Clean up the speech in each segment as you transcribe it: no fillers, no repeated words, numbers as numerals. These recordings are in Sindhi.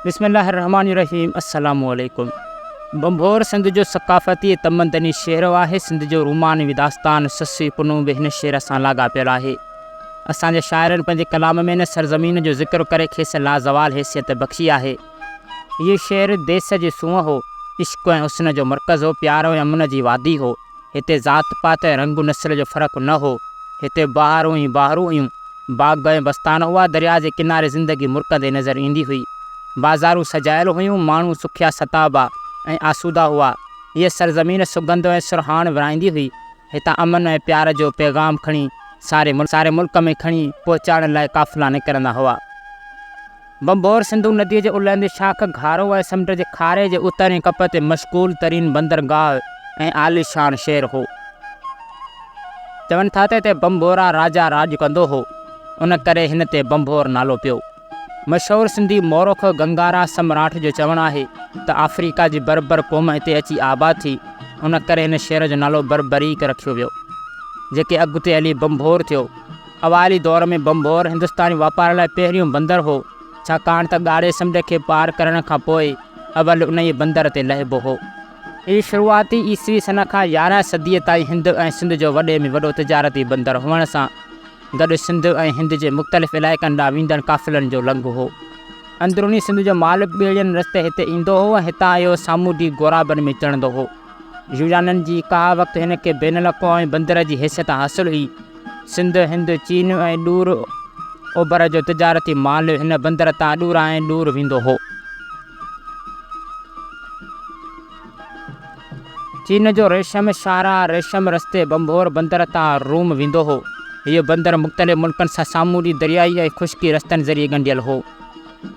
بسم الله الرحمٰن الرحيم السلام عليڪم ڀنڀور سنڌ جو ثقافتي ۽ تمدني شهر آهي سنڌ جو رومانوي داستان سسئي پنهون به هن شهر سان لاڳاپيل آهي اسان جي شاعرن پنهنجي ڪلام ۾ هن سرزمين جو ذڪر ڪري کيس لازوال حيثيت بخشي آهي هيء شهر ديس جي سونهن هو عشق ۽ حسن جو مرڪز هو پيار ۽ امن جي وادي هو هتي ذات پات ۽ رنگ نسل جو فرق نه هو هتي بهارون ئي بهارون هيون باغ ۽ بستان هئا، درياء جي ڪناري زندگي مرڪندي نظر ايندي هئي. بازارون سجايل هيون، ماڻهو سکيا ستابا ۽ آسودا هئا. هيء سرزمين سڳنڌ ۽ سرهاڻ ورهائيندي هئي. هتان امن ۽ پيار جو پيغام کڻي ساري ملڪ ۾ کڻي پهچائڻ لاء قافلا نڪرندا هئا. ڀنڀور سنڌو نديء جي الهندي شاخ گهارو ۽ سمنڊ جي کاري جي اترئين ڪپ تي مشغول ترين بندرگاهه ۽ عاليشان شهر هو. چون ٿا ته هتي ڀنڀورا راجا راڄ ڪندو هو، ان ڪري هن تي ڀنڀور نالو پيو. مشهور سنڌي مورخ گنگارا سمراٺ جو چوڻ آهي ته آفريڪا جي بربر قوم هتي اچي آباد ٿي، ان ڪري هن شهر جو نالو بربريڪ رکيو ويو، جيڪي اڳتي هلي ڀنڀور ٿيو. اوائلي دور ۾ ڀنڀور هندستاني واپار لاء پهريون بندر هو، ڇاڪاڻ ته ڳاڙهي سمنڊ کي پار ڪرڻ کان پوء اول انهيء بندر تي لهبو هو. هي شروعاتي عيسوي سن کان 11 صديء تائين هند ۽ سنڌ جو وڏي ۾ وڏو تجارتي بندر هئڻ سان گڏ سنڌ ۽ هند جي مختلف علائقن ڏانهن ويندڙ قافلن جو لنگهه هو. اندروني سنڌ جو مال ٻيڙين رستي هتي ايندو هو ۽ هتان اهو سامونڊي غورابن ۾ چڙهندو هو. يونانين جي ڪاهه وقت هن کي بين الاقوامي بندر جي حيثيت حاصل هئي. سنڌ، هند، چين ۽ ڏور اوڀر جو تجارتي مال هن بندر تان ڏورانهين ڏور ويندو هو. چين جو ريشم شاهراهه ريشم رستي ڀنڀور بندر تان روم ويندو هو. هيء بندر مختلف ملڪن سان سامونڊي، دريائي ۽ خشڪي رستن ذريعي ڳنڍيل هو.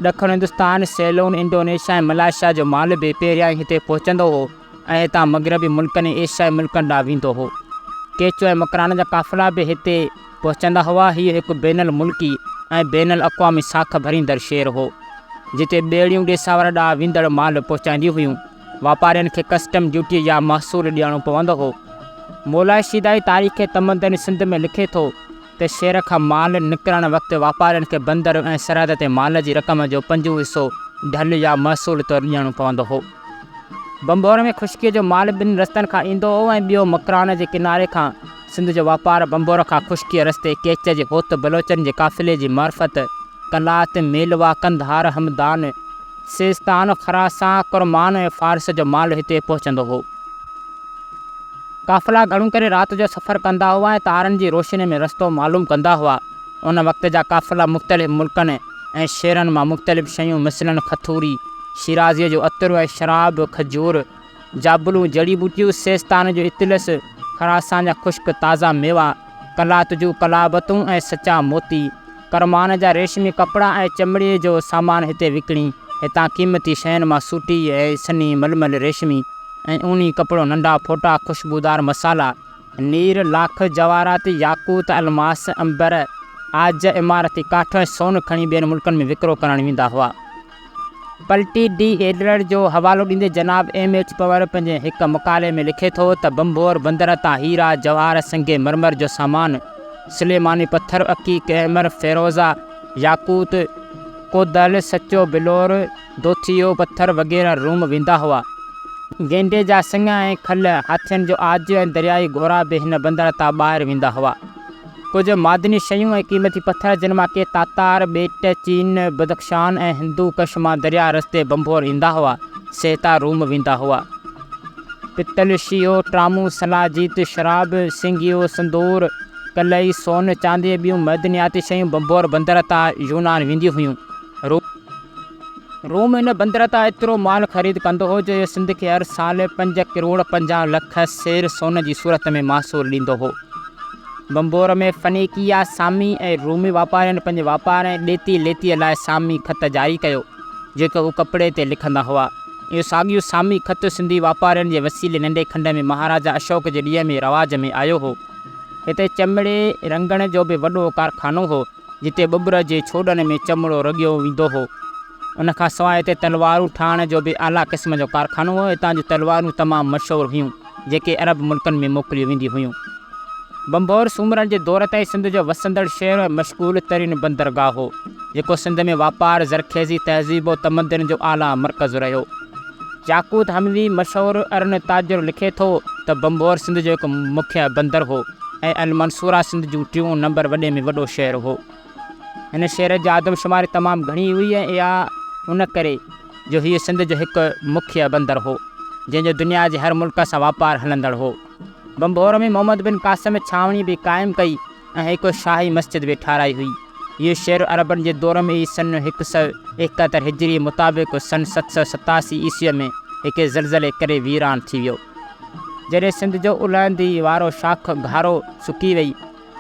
ڏکڻ هندستان، سيلون، انڊونيشيا ۽ ملائيشيا جو مال به پهريائين هتي پهچندو هو. ۽ هتان مغربي ملڪن ۽ ايشيائي ملڪن ڏانهن ويندو هو. ڪيچو ۽ مڪران جا قافلا به هتي پهچندا هئا. هيء هڪ بين الملڪي ۽ بين الاقوامي ساک ڀريندڙ شهر هو، جتي ٻيڙيون ڏيساور ڏانهن ويندڙ مال پهچائينديون هيون. واپارين کي ڪسٽم ڊيوٽي يا محصول ڏيڻو پوندو هو. مولائي شيدائي تاريخ تمدن سنڌ ۾ لکي ٿو ته شهر کان مال نڪرڻ وقت واپارين کي بندر ۽ سرحد تي مال جي رقم جو پنجون حصو ڍل يا محصول طور ڏيڻو پوندو هو. ڀنڀور ۾ خشڪيء جو مال ٻن رستن کان ايندو هو ۽ ٻيو مڪران جي ڪناري کان. سنڌ جو واپار ڀنڀور کان خشڪيء رستي ڪيچ جي هوت بلوچن جي قافلي جي معرفت قلات، ميلوا، قنڌار، همدان، سيستان، خراسان، ڪرمان ۽ فارس جو مال هتي پهچندو هو. قافلا گهڻو ڪري رات جو سفر ڪندا هئا ۽ تارن جي روشنيء ۾ رستو معلوم ڪندا هئا. ان وقت جا قافلا مختلف ملڪن ۽ شهرن مان مختلف شيون مثلاً کٿوري، شيرازيء جو عطر ۽ شراب، کجور، جابلو جڙي ٻوٽيون، سيستان جو اطلس، خراسان جا خشڪ تازا ميوا، قلات جون قلابتون ۽ سچا موتي، ڪرمان جا ريشمي ڪپڙا ۽ چمڙي جو سامان هتي وڪڻي، هتان قيمتي شين مان سوٽي ۽ سنهي ململ ريشمي ۽ اوني ڪپڙو، ننڍا ڦوٽا، خوشبودار مصالحا، نير، لاک، جواهرات، ياقوت، الماس، عنبر، عاج، عمارتي ڪاٺ ۽ سون کڻي ٻين ملڪن ۾ وڪرو ڪرڻ ويندا هئا. پلٽي ڊي ايڊلر جو حوالو ڏيندي جناب ايم ايڇ پنور پنهنجي هڪ مقالي ۾ لکي ٿو ته ڀنڀور بندر تان هيرا، جواهر، سنگ مرمر جو سامان، سليماني پٿر، عقيق احمر، فيروزه، ياقوت، ڪودل، سچو بلور، دوٿيو پٿر وغيره روم ويندا هئا. گينڊي جا سڱ ۽ کل، هاٿين جو عاج ۽ دريائي گهوڙا به هن بندر تان ٻاهر ويندا هئا. ڪجهه معدني شيون ۽ قيمتي پٿر، جن مان ڪي تاتار، ٻيٽ، چين، بدخشان ۽ هندو ڪش مان درياء رستي ڀنڀور ايندا هئا، سي هتان روم ويندا هئا. پتل، شيهو، ٽرامون، سلاجيت، شراب، سنگيو، سندور، قلعي، سون، چاندي ۽ ٻيون معدنياتي شيون ڀنڀور بندر تان يونان وينديون هيون. روم ان بندر تان ايترو مال خريد ڪندو هو جو اهو سنڌ کي هر سال پنج ڪروڙ 50 لک سير سون جي صورت ۾ محصول ڏيندو هو. ڀنڀور ۾ فنيقيا، سامي ۽ رومي واپارين پنهنجي واپار ۽ ڏيتي ليتيء لاء سامي خط جاري ڪيو، جيڪو هو ڪپڙي تي لکندا هئا. اهو ساڳيو سامي خط سنڌي واپارين جي وسيلي ننڍي کنڊ ۾ مهاراجا اشوڪ جي ڏينهن ۾ رواج ۾ آيو هو. هتي چمڙي رنگڻ جو به وڏو ڪارخانو هو. جتي ٻٻر جي ڇوڏن ۾ چمڙو رڳيو ويندو هو. ان کان سواء هتي تلوارون ٺاهڻ جو به اعليٰ قسم جو ڪارخانو هو. هتان جون تلوارون تمام مشهور هيون، جيڪي عرب ملڪن ۾ موڪليون وينديون هيون. ڀنڀور سومرن جي دور تائين سنڌ جو وسندڙ شهر ۽ مشغول ترين بندرگاهه هو. جيڪو سنڌ ۾ واپار، زرخيزي، تهذيب و تمدن جو اعليٰ مرڪز رهيو. ياقوت حموي مشهور ارن تاجر لکي ٿو ته ڀنڀور سنڌ جو هڪ مکيه بندر هو ۽ المنصوره سنڌ جون ٽيون نمبر وڏي ۾ وڏو شهر هو. هن شهر جي آدمشماري تمام گهڻي هئي ۽ اها ان ڪري جو هيء سنڌ جو هڪ مکيه بندر هو، جنهن جو دنيا جي هر ملڪ سان واپار هلندڙ هو. ڀنڀور ۾ محمد بن قاسم ڇانوڻي به قائم ڪئي ۽ هڪ شاهي مسجد به ٺاهرائي هئي. اهو شهر عربن جي دور ۾ ئي سن 171 هجريء مطابق سن 787 عيسويء ۾ هڪ زلزلي ڪري ويران ٿي ويو. جڏهن سنڌ جو الهندي وارو شاخ گهارو سڪي وئي،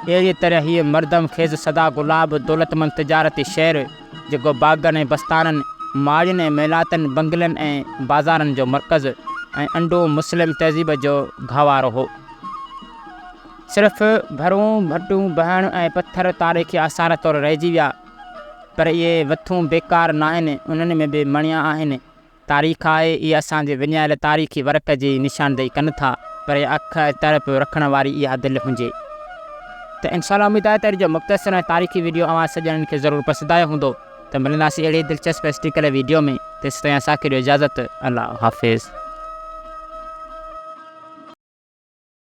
اهڙيء طرح هيء مردم خيز سدا گلاب دولتمند تجارتي شهر، جيڪو باغن ۽ بستانن، ماڙين ۽ محلاتن، بنگلن ۽ بازارن جو مرڪز ۽ انڊو مسلم تهذيب جو گهوارو هو. صرف ڀرون، ڀٽون، بهڻ ۽ پٿر تاريخي آثار طور رهجي ويا، پر اهي وٿون بيڪار ناهن، انهن ۾ به مڻيا آهن. تاريخ آهي، اهي اسان جي وڃايل تاريخي ورق جي نشاندهي ڪن ٿا، پر اها اک ۽ تڙپ رکڻ واري اها دل هجي ته انشاء الله اميد آهي ته اڄ جو مختصر ۽ تاريخي وڊيو اوهان سڄڻن کي ضرور پسند آيو هوندو ته ملنداسين اهڙي ئي دلچسپ ۽ سٽيڪل وڊيو ۾ تيستائين اسان کي ڏيو اجازت الله حافظ.